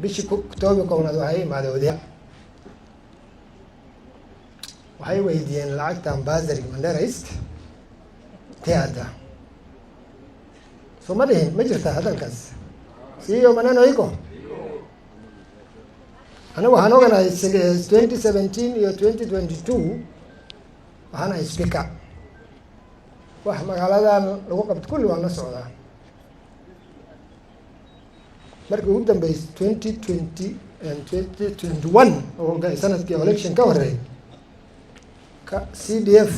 Bishii 11aad waxay imaadeen odayaal, waxay weydiiyeen lacagtan bursary Mandera East intee hadda. Soo ma dhihin? Ma jirta hadalkaas siyo maneno iko? Anigu waxaan oganahay 2017 iyo 2022 waxaan ahay speaker. Wax magaaladan lagu qabto kulli waan la socdaa. Markii ugu dambeysay 2020 and 2021 oo sanadkii election ka horreey ka CDF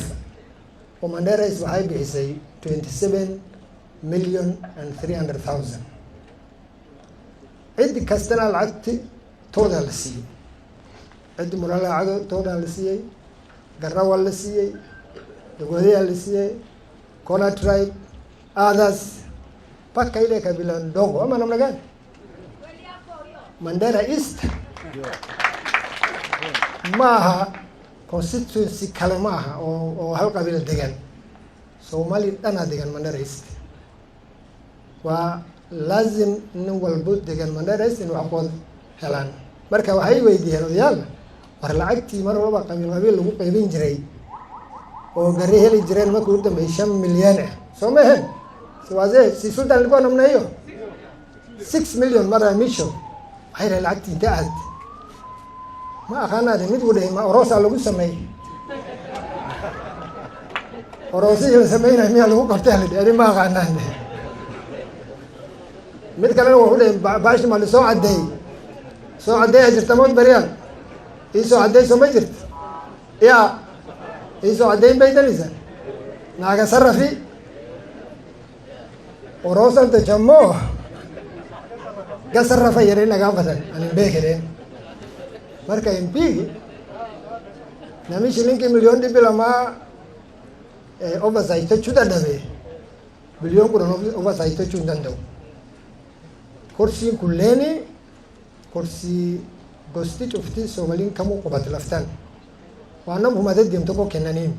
oo Mandera East waxay bixisay 27,300,000. Cid kastana lacagti toodaa la siiyey. Ciddi Murala lacag toodaa la siiyey, Garrawa la siiyey, Dogodayaa la siiyey, Kona tribe, others, mpaka ile kabila ndogo, ama namna gani? Mandera East ma aha constituency kale, ma aha oo hal qabiil degan. Soomaali dhanaa degan Mandera East. Waa laazim nin walbo degan Mandera East inuu xaqood helaan. Marka waxay weydiiyeen odayaal, war lacagtii mar walba qabiil qabiil lagu qaybin jiray oo gari heli jireen markii ugu dambeeyay 5 milyan ah, soo ma ahayn? Si wazee, si sultan ilikuwa namna hiyo 6 million mara ya mwisho. Waxay dhahay, lacagtii inta aad ma aqaanaade. Mid uu dhahay, ma oroosaa lagu sameeyey? Oroosidii la sameynaya miyaa lagu qabtay? La ani ma aqaanaan. Mid kalena wuxuu dhahay, baashi ma lasoo caddeey? Soo caddeeya jirta mood baryaan ii soo caddeyso ma jirto ya ii soo caddeyn bay danaysaa naaga sarafi oroosanta jammo gasarafa yare nagaa badan anin beekereen. Marka MP nami shilingi 200,000 oversight tochuu dadhabe, 10,000,000 oversight tochuu hin danda'u. Korsiin kulleeni korsii gosti cufti Soomaliin kamuu qubate laftaan waan nama humatee deemu tokko kennaniin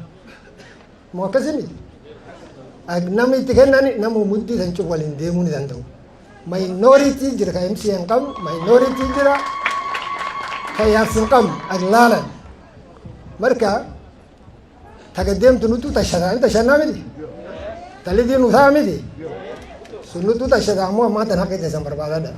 moo akkasii miti? Namni itti kennani nama muddii san cuf waliin deemuu ni danda'u. Minority jira ka MCA hin qabne, minority jira ka yaabsi hin qabne aglaalan. Marka taga deemtu nutu tashataa, in tashanaa miti, talidii nutaa miti, sun nutu tashataa. Ammoo ammaantan haqa keessan barbaadadha.